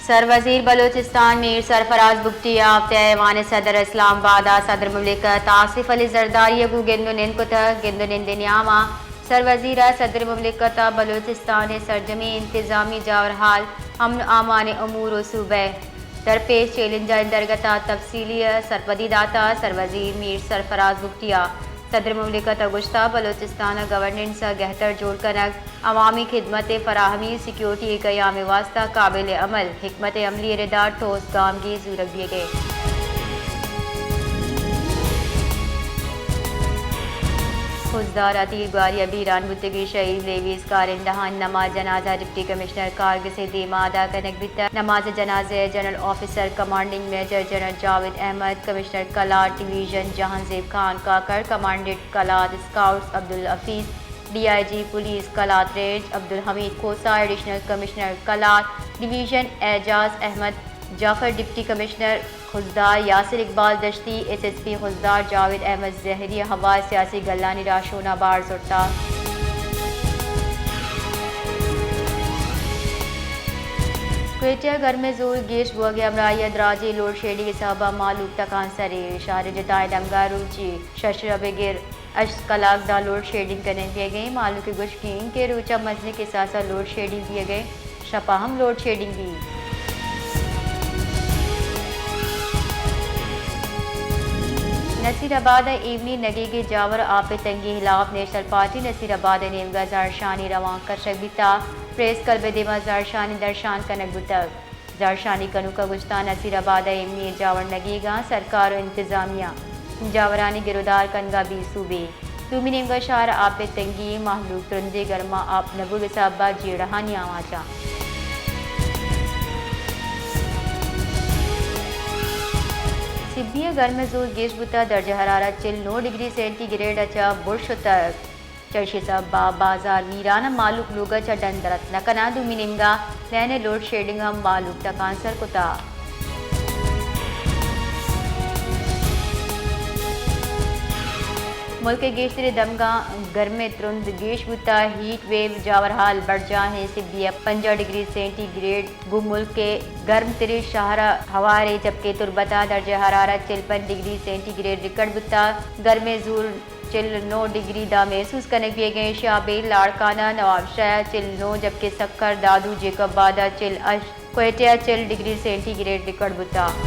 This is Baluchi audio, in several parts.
سروزیر بلوچستان میر سرفراز بگٹی ءَ ہفتہ ءِ ایوان صدر اسلام آباد ءَ صدر مملکت آصف علی زرداری ءَ گوں گند ءُ نند کتگ۔ گند ءُ نند ءِ نیام ءَ سروزیر ءَ صدر مملکت ءَ بلوچستان ءِ سرجمیں انتظامی جاورحال، امن ءُ امان ءِ امور ءُ صوبہ ءِ درپیش چیلنجانی درگت ءَ تفصیلی ءَ سرپدی دات ءُ سروزیر میر سرفراز بگٹی ءَ صدر مملکت ءَ گوشت، بلوچستان ءِ گورننس ءَ گہتر جوڑ کنگ، عوامی خدمت ءِ فراہمی، سیکورٹی ءِ قیام ءِ واستہ قابل عمل حکمت عملی ءِ ردا ٹھوس گامگیج زورگ بیگ ءَ انت۔ خضدار ءَ تیرگواری ءَ بیران بوتگیں شہید لیویز کارندہانی نماز جنازہ ڈپٹی کمشنر کارگس ءِ دیما ادا کنگ بیتگ۔ نماز جنازہ ءَ general officer commanding major general Javed Ahmed, commissioner Kalat division Jahanzeb Khan Kakar, commandant Kalat scouts Abdul Hafeez, D I G police Kalat range Abdul Hameed Khosa, additional commissioner Kalat division Ejaz Ahmed Jafar, deputy commissioner Khuzdar Yasir Iqbal Dashti, S S P Khuzdar Javed Ahmed Zehri ءَ ہوار سیاسی گلانی راہشون ءَ بار زرتگ۔ کوئٹہ ءَ گرم ءِ زور گیش بوگ ءِ ہمراہی ءَ دراجیں لوڈ شیڈنگ ءِ سبب ءَ مہلوک تکانسر ایں۔ شہر ءِ جتائیں دمگاں روچی شش ءَ بگر ہشت کلاک داں لوڈ شیڈنگ کنگ بیگ ءَ انت۔ مہلوک ءِ گوشگ انت کہ روچ ءَ مزنیں کساس ءَ لوڈ شیڈنگ بیگ ءَ انت، شپ ءَ ہم لوڈ شیڈنگ بیت۔ نصیر آباد ءَ ایمنی نگیگ ءِ جاور ءُ آپ ءِ تنگی ءِ ہلاپ نیشنل پارٹی نصیر آباد ءِ نیمگ ءَ زہرشانی روان کشگ بیتگ۔ پریس کلب ءِ دیما زہرشانی درشان کنگ بوتگ۔ زہرشانی کنوکاں گوشتگ، نصیر آباد ءَ ایمنی ءِ جاور نگیگ ءَ انت، سرکار ءُ انتظامیہ جاورانی گرودار کنگ ءَ بے سوب ایں۔ دومی نیمگ ءَ شہر ءَ آپ ءِ تنگی ایں، مہلوک ترندیں گرما آپ نہ بوگ ءِ سبب ءَ جیڑہانی آماچ اَنت۔ سبی ءَ گرم ءِ زور گیش بوتگ، درجہ حرارت چل نو ڈگری سینٹی گریڈ ءَ چہ بُر شتگ۔ چہ ایشی ءِ سبب ءَ بازار ویران اَنت، مہلوک لوگ ءَ چہ ڈن در اتک نہ کناں۔ دومی نیمگ ءَ لین ءِ لوڈ شیڈنگ ءَ مہلوک تکانسر کتگ۔ ملک ءِ گیشتریں دمگاں گرم ءِ ترند گیش بوتگ، ہیٹ ویو جاورحال برجاہ ایں، سبی ءَ پنجاہ ڈگری سینٹی گریڈ گوں ملک ءِ گرم تریں شہر ءَ ہوار ایں، جبکہ تربت ءَ درجہ حرارت چل پنچ ڈگری سینٹی گریڈ ریکارڈ بوتگ۔ گرم ءِ زور چل نو ڈگری داں محسوس کنگ بیگ ءَ انت۔ ایشی ءَ ابید لاڑکانہ، نوابشاہ ءَ چل نو، جبکہ سکھر، دادو، جیکب آباد ءَ چل ہشت، کوئٹہ ءَ چل ڈگری سینٹی گریڈ ریکارڈ بوتگ۔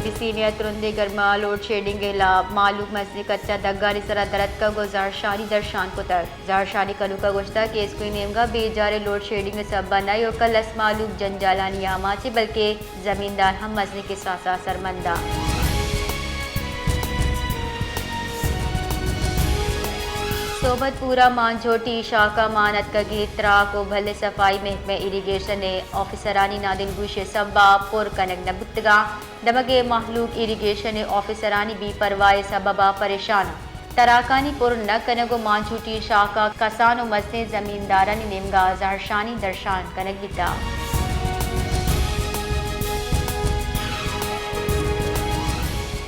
بسینے ءَ ترندیں گرما لوڈ شیڈنگ ءِ ہلاپ مہلوک مزنیں کچ ءَ دگانی سرا در اتکگ ءُ زہرشانی درشان کتگ۔ زہرشانی کنوکاں گوشتگ کہ اسکوئی نیمگ ءَ بے جاریں لوڈ شیڈنگ ءِ سبب ءَ نہ ایوک ءَ لس مہلوک جنجالانی آماچ ایں، بلکہ زمیندار ہم مزنیں کساس ءَ سرمند اَنت۔ صحبت پور ءَ مانجھوٹی شاخ ءَ مان اتکگیں تراک ءُ بھلے صفائی محکمہ ایریگیشن ءِ آفیسرانی نادلگوشی ءِ سبب ءَ پر کنگ نہ بوتگ اَنت۔ دمگ ءِ مہلوک ایریگیشن ءِ آفیسرانی بے پرواہی ءِ سبب ءَ پریشان اَنت۔ تراکانی پر نہ کنگ ءُ مانچوٹی شاخ ءَ کسان ءُ مزنیں زمیندارانی نیمگ ءَ زہرشانی درشان کنگ بیتگ۔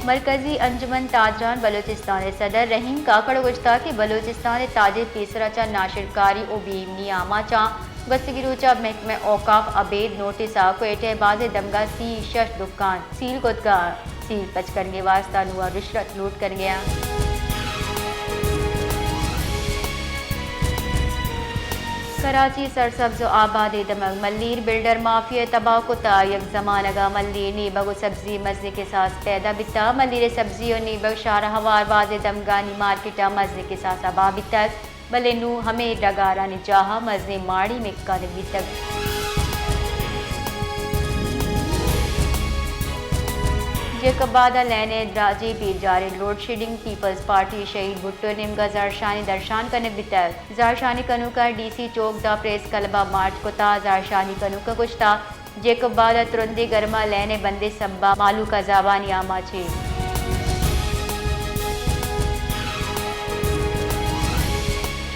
مرکزی انجمن تاجران بلوچستان ءِ صدر رحیم کاکڑ ءَ گوشتگ کہ بلوچستان ءِ تاجر پیسر ءَ چہ ناشرکاری ءُ بے ایمنی ءَ آماچ اَنت۔ گوستگیں روچ ءَ محکمہ اوقاف ءَ ابید نوٹس ءَ کوئٹہ ءِ بازیں دمگ ءَ سی شش دکان سیل کتگ اَنت۔ سیل پچ کنگ ءِ واستہ نوں آ رشوت لوٹ کنگ ءَ اَنت۔ کراچی ءِ سرسبز ءُ آبادیں دمگ ملیر بلڈر مافیا ءَ تباہ کتگ۔ یک زمانگ ءَ ملیر نیبگ ءُ سبزی ءِ مزنیں کساس پیدا بیتگ۔ ملیر ءِ سبزی ءُ نیبگ شہر ءِ ہوار بازیں دمگانی مارکیٹ ءَ مزنیں کساس ءَ بہا بیتگ۔ بلے نوں ہمے ڈگارانی جاہ ءَ مزنیں ماڑی مک کنگ بیتگ۔ جیکب آباد ءَ لین ءِ دراجیں بے جاریں لوڈ شیڈنگ، پیپلز پارٹی ءِ شہید بھٹو ءِ نیمگ ءَ زہرشانی درشان کنگ بیتگ۔ زہرشانی کنوکاں ڈی سی چوک ءَ پریس کلب ءَ مارچ کتگ۔ زہرشانی کنوکاں گوشتگ جیکب آباد ءَ ترندیں گرما لین ءِ بند ءِ سبب ءَ مہلوک عذابانی آماچ ایں۔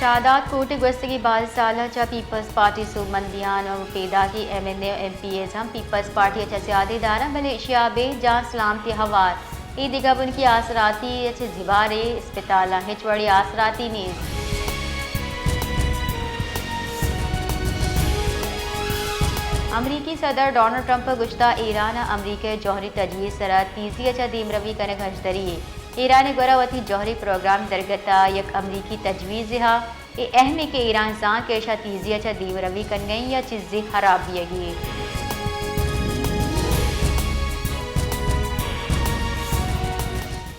شہداد کوٹ ءَ گوستگیں باز سالاں چہ پیپلز پارٹی سوبمندیان ءُ پیداکیں ایم این اے ءُ ایم پی ایز ہم پیپلز پارٹی ءَ چہ سیادی دار اَنت، بلے ایشی ءَ ابید جان سلامتی ءِ ہوار اے دگہ بنکی آسراتی ءَ چہ زبہر ایں، اسپتالاں ہچ وڑیں آسراتی نیست۔ امریکی صدر ڈونلڈ ٹرمپ ءَ گوشتگ، ایران ءَ امریکہ ءِ جوہری تجویز ءِ سرا تیزی ءَ چہ دیمروی کنگ ہژدری یے۔ ایران ءِ گورا وتی جوہری پروگرام درگت ءَ یک امریکی تجویزے ءَ اے اہم ایں کہ ایران زانت کہ ایشاں تیزی ءَ چہ دیمروی کنگ ءَ ایں یا چیزے ہراب بیئگی ایں۔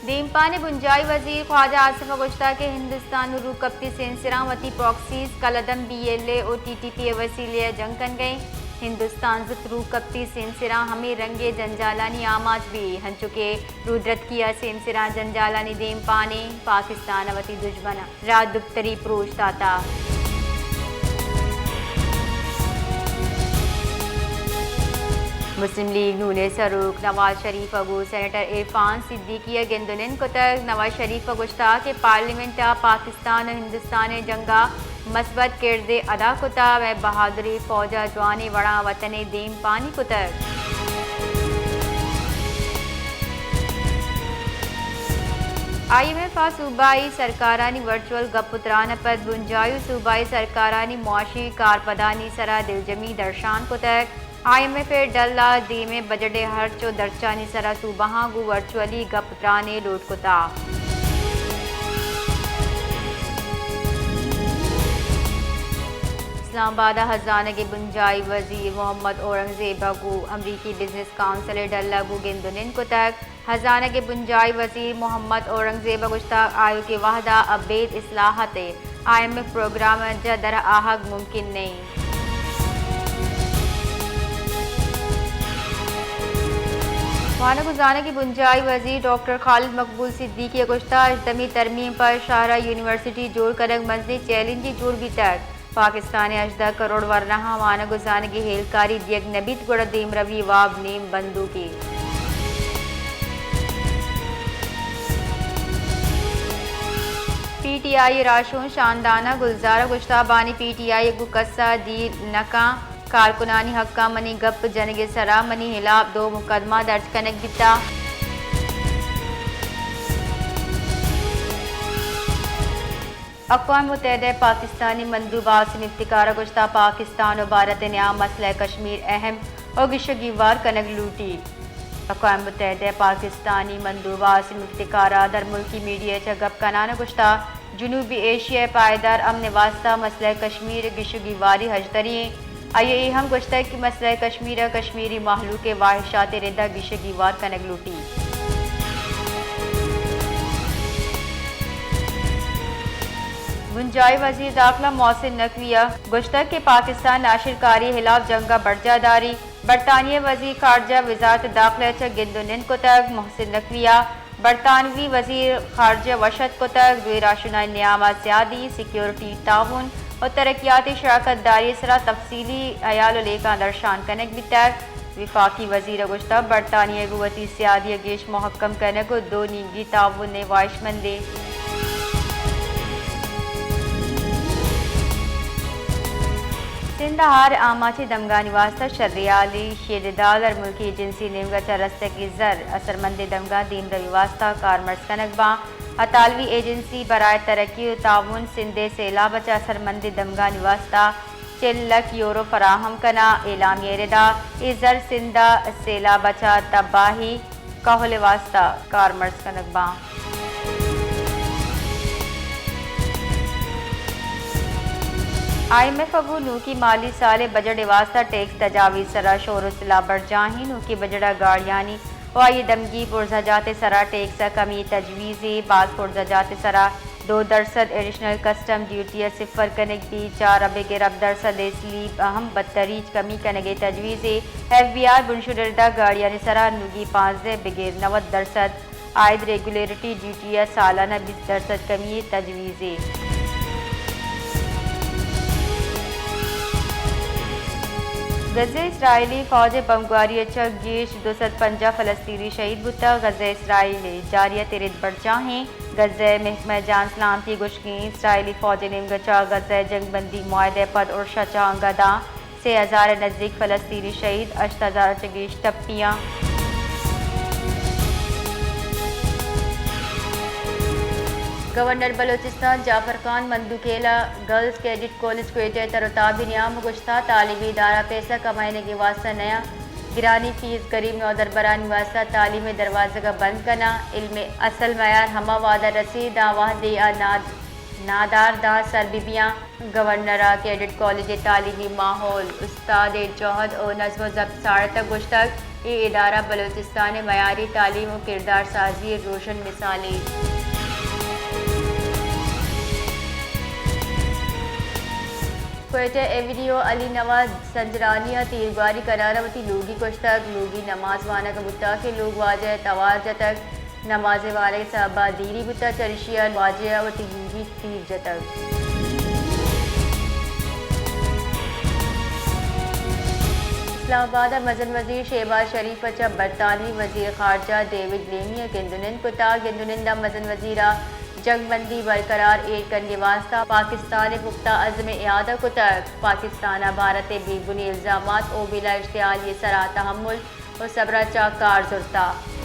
دیمپان ءِ بنجاہی وزیر خواجہ آصف ءَ گوشتگ کہ ہندوستان ءُ روکپتی سینسراں وتی پراکسیز کالعدم، بی ایل اے ءُ ٹی ٹی پی ءِ وسیلہ ءَ جنگ کنگ ءَ ایں۔ ہندوستان زوت روکپتی سینسراں ہمے رنگ ءِ جنجالانی آماچ بی، ہنچو کہ رودرتکی ءِ سینسراں جنجالانی دیمپان ایں، پاکستان ءَ وتی دژمن ءَ را دپتری پروش داتگ۔ مسلم لیگ نون ءِ سروک نواز شریف ءَ گوں سینیٹر عرفان صدیقی ءَ گند ءُ نند کتگ۔ نواز شریف ءَ گوشتگ کہ پارلیمنٹ ءَ پاکستان ءُ ہندوستان ءِ جنگ ءَ مثبت کردے ادا کتگ، مئے بہادریں فوج ءَ جوانیں وڑا وطن ءِ دیمپانی کتگ۔ آئی ایم ایف ءَ صوبائی سرکارانی ورچوئل گپ ءُ تران ءَ پد بنجاہی ءُ صوبائی سرکارانی معاشی کارپدانی سرا دلجمی درشان کتگ۔ آئی ایم ایف ءِ ڈل ءَ دیم ءَ بجٹ ءِ ہرچ ءُ درچانی سرا صوبہاں گوں ورچوئلی گپ ءُ ترانے لوٹ کتگ۔ اسلام آباد ءَ ہزانگ ءِ بنجاہی وزیر محمد اورنگزیب ءَ گوں امریکی بزنس کونسل ءِ ڈل ءَ گوں گند ءُ نند کتگ۔ ہزانگ ءِ بنجاہی وزیر محمد اورنگزیب ءَ گوشتگ، آیوکیں وہد ءَ ابید اصلاحات ءِ آئی ایم ایف پروگرام ءَ جہ در آہگ ممکن نہ ایں۔ وانگ ءُ زانگ ءِ بنجاہی وزیر ڈاکٹر خالد مقبول صدیقی ءَ گوشتگ، ہژدہمی ترمیم پہ شاہراہ یونیورسٹی جوڑ کنگ مزنیں چیلنجے جوڑ بیتگ۔ پاکستان ءَ ہژدہ کروڑ ورناہاں وانگ ءُ زانگ ءِ ہیلکاری دیگ نہ بیت، گڑا دیمروی ءِ واب نیم بندوکے۔ پی ٹی آئی ءِ راہشون شاندان ءَ گلزار ءَ گوشتگ، بانی پی ٹی آئی ءَ گوں کس ءَ دیر نہ کنت، کارکنانی حقاں منی گپ جنگ ءِ سرا منی ہلاپ دو مقدمہ درج کنگ بیتگ۔ اقوام متحدہ ءِ پاکستانی مندوب عاصم افتخار ءَ گوشتگ، پاکستان ءُ بھارت ءِ نیام مسئلہ کشمیر اہم ءُ گیش ءُ گیوار کنگ لوٹیت۔ اقوام متحدہ ءِ پاکستانی مندوب عاصم افتخار ءَ درملکی میڈیا ءَ چہ گپ کنان ءَ گوشتگ، جنوبی ایشیا ءِ پائیدار امن ءِ واستہ مسئلہ کشمیر ءِ گیش ءُ گیواری ہژدری ایں۔ آئی ءَ اے ہم گوشتگ کہ مسئلہ کشمیر ءَ کشمیری مہلوک ءِ واہشات ءِ رد ءَ گیش ءُ گیوار کنگ لوٹیت۔ بنجاہی وزیر داخلہ محسن نقوی ءَ گوشتگ کہ پاکستان ناشرکاری ءِ ہلاپ جنگ ءَ برجاہ داریت۔ برطانیہ ءِ وزیر خارجہ ءَ وزارت داخلہ ءَ چہ گند ءُ نند کتگ۔ محسن نقوی ءَ برطانوی وزیر خارجہ ءَ وش اتک کتگ۔ دوئیں راہشونانی نیام ءَ سیادی، سیکیورٹی، تعاون ءُ ترقیاتی شراکت داری ءِ سرا تفصیلی ہیال ءُ لیکہاں درشان کنگ بیتگ۔ وفاقی وزیر ءَ گوشتگ، برطانیہ ءَ گوں وتی سیادی ءَ گیش مہکم کنگ ءُ دو نیمگی تعاون ءِ واہشمندیں۔ سندھ ءَ ہار ءِ آماچیں دمگانی واستہ شریں ہالے، شیلڈ ءِ داد، درملکی ایجنسی ءِ نیمگ ءَ چہ رستگیں زر اثرمندیں دمگاں دیمروی ءِ واستہ کارمرز کنگ باں۔ اطالوی ایجنسی برائے ترقی ءُ تعاون سندھ ءِ سیلاب ءَ چہ اثرمندیں دمگانی واستہ چل لکھ یورو فراہم کناں۔ اعلامیہ ءِ ردا اے زر سندھ ءِ سیلاب ءَ چہ تباہی کہول ءِ واستہ کارمرز کنگ باں۔ آئی ایم ایف ءَ گوں نوکیں مالی سال ءِ بجٹ ءِ واستہ ٹیکس تجاویز ءِ سرا شور ءُ سلاہ برجاہیں۔ نوکیں بجٹ ءَ گاڑیانی ءُ آئی ءِ دمگی پرزہ جات ءِ سرا ٹیکس ءَ کمی ءِ تجویزے، باز پرزہ جات ءِ سرا دو درسد ایڈیشنل کسٹم ڈیوٹی ءَ صفر کنگ بیت، چار ءَ بگر ہپت درسد ءِ سلیب ءَ ہم بتدریج کمی کنگ ءِ تجویزے۔ ایف بی آر بنشل ءِ ردا گاڑیانی سرا نوگی پانزدہ ءَ بگر نود درسد عائد ریگولیٹری ڈیوٹی ءَ سالانہ بیست درسد کمی ءِ تجویزے۔ غزہ ءَ اسرائیلی فوج ءِ بمبگواری ءَ چہ گیش دو سد پنجاہ فلسطینی شہید بوتگ۔ غزہ ءَ اسرائیل ءِ جارحیت ءِ رد برجاہیں۔ غزہ ءِ محکمہ جان سلامتی ءَ گوشگ ایں اسرائیلی فوج ءِ نیمگ ءَ چہ غزہ ءِ جنگ بندی معاہدہ ءَ پد ارش ءَ چہ انگت داں سے ہزار ءِ نزیک فلسطینی شہید، ہشت ہزار ءَ چہ گیش ٹپی آں۔ گورنر بلوچستان جعفر خان مندوخیل ء گرلز کیڈٹ کالج کوئٹہ ء تر و تاب ء نیام ء گوشتگ تعلیمی ادارہ پیسہ کمائینگ ء واستہ نیا، گرانی فیس گریب نودربرانی واستہ تعلیم ء دروازگ ء بند کناں، علم ء اصل معیار ہما وہد ء رسیت داں وہدے آ ناد-، نادار داں سر بہ بیاں۔ گورنر ء کیڈٹ کالج ء تعلیمی ماحول، استاد ء جہد ء نظم ء ضبط ساڑتگ، گوشتگ، اے ادارہ بلوچستان ء معیاری تعلیم ء کردار سازی ء روشن مثالے۔ کوئٹہ ایونیو علی نواز سنجرانی ء تیرگواری کنان ء وتی لوگی کشتگ، لوگی نماز وانگ ء بوتگ کہ لوگ واجہ ء توار جتگ۔ نماز ء وانگ ء سبب ء دیری بوتگ، چریشی ء واجہ ء وتی لوگی تیر جتگ۔ اسلام آباد ء مزن وزیر شہباز شریف ء چہ برطانوی وزیر خارجہ ڈیوڈ لیمی ء گند ء نند کتگ۔ گند ء نند ء مزن وزیر ء جنگ بندی برقرار ایر کنگ ء واستہ پاکستان ء پختہ عزم ء اعادہ کتگ۔ پاکستان ء بھارت ء بے بنی الزامات ء بلا اشتعالی ء سرا تحمل ء صبر ء چہ کار زرتگ۔